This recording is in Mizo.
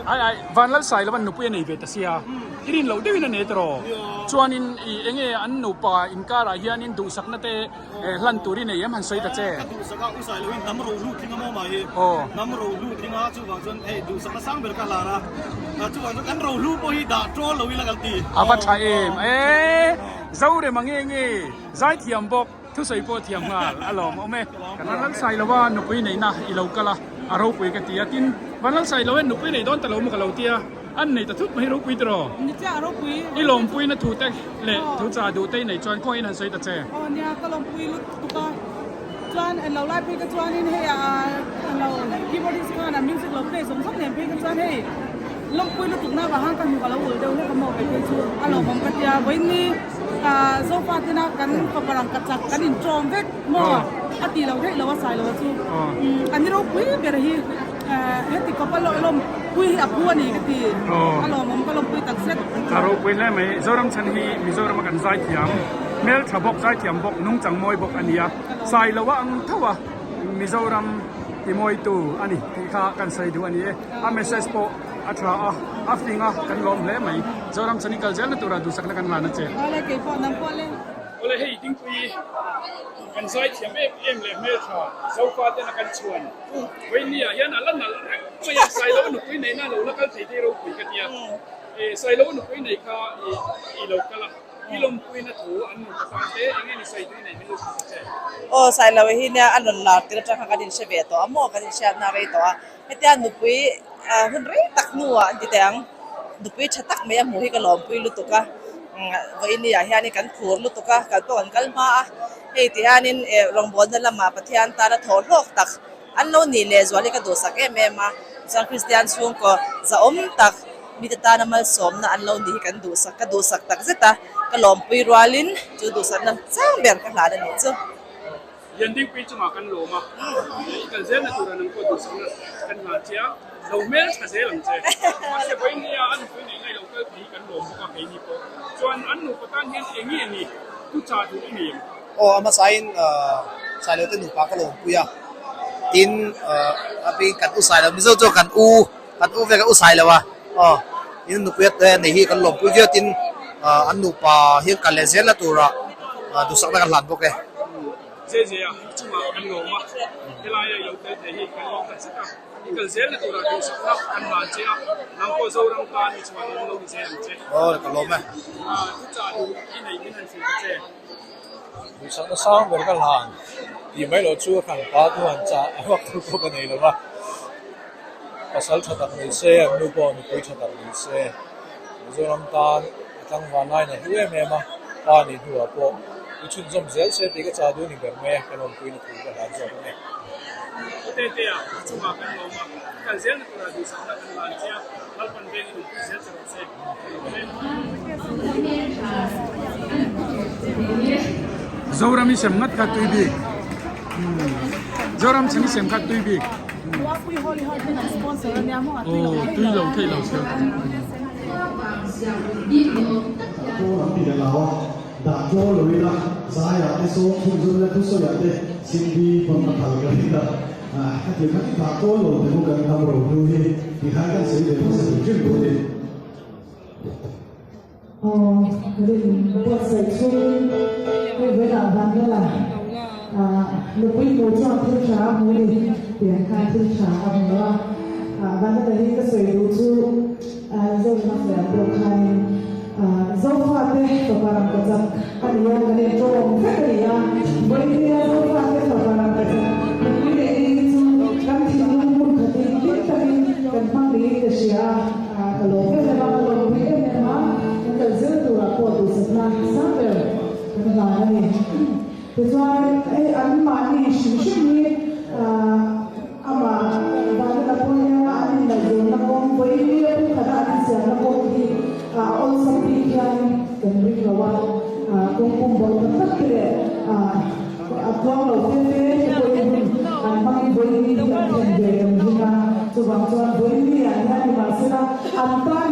Ai ai, Vanlalsailova'n nupui a nei ve ta sia, i rin loh deuhin a nei tawh. Chuanin i enge an nupa inkarah hianin duhsakna te hlan tur i nei em han sawi ta che. Ka duhsak a, U Sailoin hnam rohlu tling a maw mah hi, hnam rohlu tling a, chuvang chuan hei duhsakna sang ber ka hlan a, chuvang chuan kan rohlu pawh hi dah ṭawl lo ila kan ti. A va ṭha em e, Zorema nge nge zaithiam bawk. Thusawi pawh thiam nghal a lawm awm e. Vanlalsailova nupui neihna i lo kal a, a ropui ka ti a. Tin, Vanlalsailo hian nupui nei dawn ta lo maw ka lo ti a, an nei ta thut mai hi ropui tiraw? Ni chiah a ropui. I lawmpuina thu te leh thu cha duh te i neih chuan khawihin han sawi ta che. Aw nia, ka lawmpui lutuk a. Chuan en lo lai phei ka chuanin hei a lo keyboardist khan a music lo play zawng zawng nen phei ka chuan hei lawmpui lutuk na vang khan ka hnuk a lo ul deuh hlek a maw kei phei chu a lawmawm ka tia. Vawiin ni Zofa tena kan fapa rang ka chak kan inṭawm vek maw a tih loh theih loh a sai loh a chu a ni ropui ber hi heti khawpa lawmpui hi a phu a ni ka ti a lawmawm ka lawmpui tak zet. A ropui hle mai. Zoram chhan hi Mizorama kan zaithiam hmeltha bawk zaithiam bawk nungchang mawi bawk a ni a, sai loh a ang tho a Mizoram timawitu a ni tih kha kan sawi duh a ni e. A message pawh A tha a, a fing a, kan lawm hle mai. Zoram chhan i kal zelna tura duhsakna kan hlan a che. Awle kei pawh nang pawh le. Awle hei Dingpui kan zai thiam em em leh hmeltha Zofa tena kan chhuan Vawinia hian a la nalh reng mai a, Sailo nupui neihna a lo la kal thei te ropui ka tia. Sailo nupui nei kha i lo kal a. I lawmpuina thu an nupa tan te eng nge ni sawi tui nei min lo hrilh ta che? Aw Sailo hi nia a rawn lar tir atang khan kan inhre ve tawh a maw kan inhriatna a rei tawh a. Hetia nupui hun rei tak hnuah an ti teh ang, nupui tha tak mai a hmuh hi ka lawmpui lutuk a, vawiin hianin kan phur lutuk a, kal pawh kan kal hma a, hei ti hianin rawngbawlna lamah Pathian tana thawh hlawk tak an lo nih leh zual hi ka duhsak em em a, chuan Kristian chhungkaw zahawm tak mite tana malsawmna an lo nih hi kan duhsak ka duhsak tak zet a, ka lawmpui rualin chu duhsakna chang ber ka hlan a nih chu. Liandingpui chungah kan lawm a, i kal zelna tura nang pawh duhsakna kan nghah che a, lo hmel tha zel ang che. Mahse vawiin nia a nupui neih ngaih lo kal thei hi kan lawm bawk a keini pawh. Chuan an nupa tan hian eng nge ni thu chah duh i nei ang? Aw a hmasain Sailo te nupa ka lawmpui a, tin a bik kan u Sailo Mizo chuan kan u kan u vek a u Sailo a, aw in nupui a nei hi kan lawmpui viau tin an nupa hian kal leh zelna tura duhsakna kan hlan bawk e. Zezea chungah kan lawm a, helaia i lo tel thei hi kan lawm tak zet a, i kal zelna turah duhsakna kan hlan che a, nang pawh Zoram tan mi chhuan awm lo ni zel ang che. Aw ka lawm e. Thuchah duh i neih min han hrilh ta che. Duhsakna sang ber ka hlan tih mai loh chu kan pa chu han chah a vak tur pawh ka nei lo va, pasal tha tak nei se, an nu pawh nupui tha tak nei se, Mizoram tan a tlangval lain a hlu em em a, pa nih hnuah pawh i chhunzawm zel se tih ka chah duh ni ber mai a, ka lawmpuina thu ka hlan zawk a ni. Tete-a chungah kan lawm a, kal zelna turah duhsakna kan hlan che a, Lalpan vengin awmpui zel che rawh se. Zoram i sem ngat kha tui bik Zoram chhing i sem kha tui bik Aw tui lo thei lo se Aw rin buatsaih chhungin hei vawiinah Vanlala nupui hmu chuan thil tha a hmu ni tih ang khan thil tha a hmu a. Vanlala hi ka sawi duh chu Zoram a sawi ang pawh khanin Zofate fapa rangkachak a ni a, kan intawm vek a ni a. Vawiin Zofate fapa rangkachak nupui leh ni hi chu kan thinlung hmun khatin hlim takin kan hmang niin ka hria a. Ka lawm em em a, ka lawmpui em em a, kan kal zel turah pawh duhsakna sang ber kan hlan a ni. Tichuan hei anmahni hrim hrim hi amah Vanlala pawh hian an inngaihzawnna kawng vawiin pumkhata an insiamna kawng hi a awlsam bik hian kan ring lo a, kawng pum bo tak tak te leh a tluang lo fe fe te pawhin hun an hmangin vawiin hi an thlen ve kan ring a, chuvang chuan vawiin ah hian nimahsela an tan.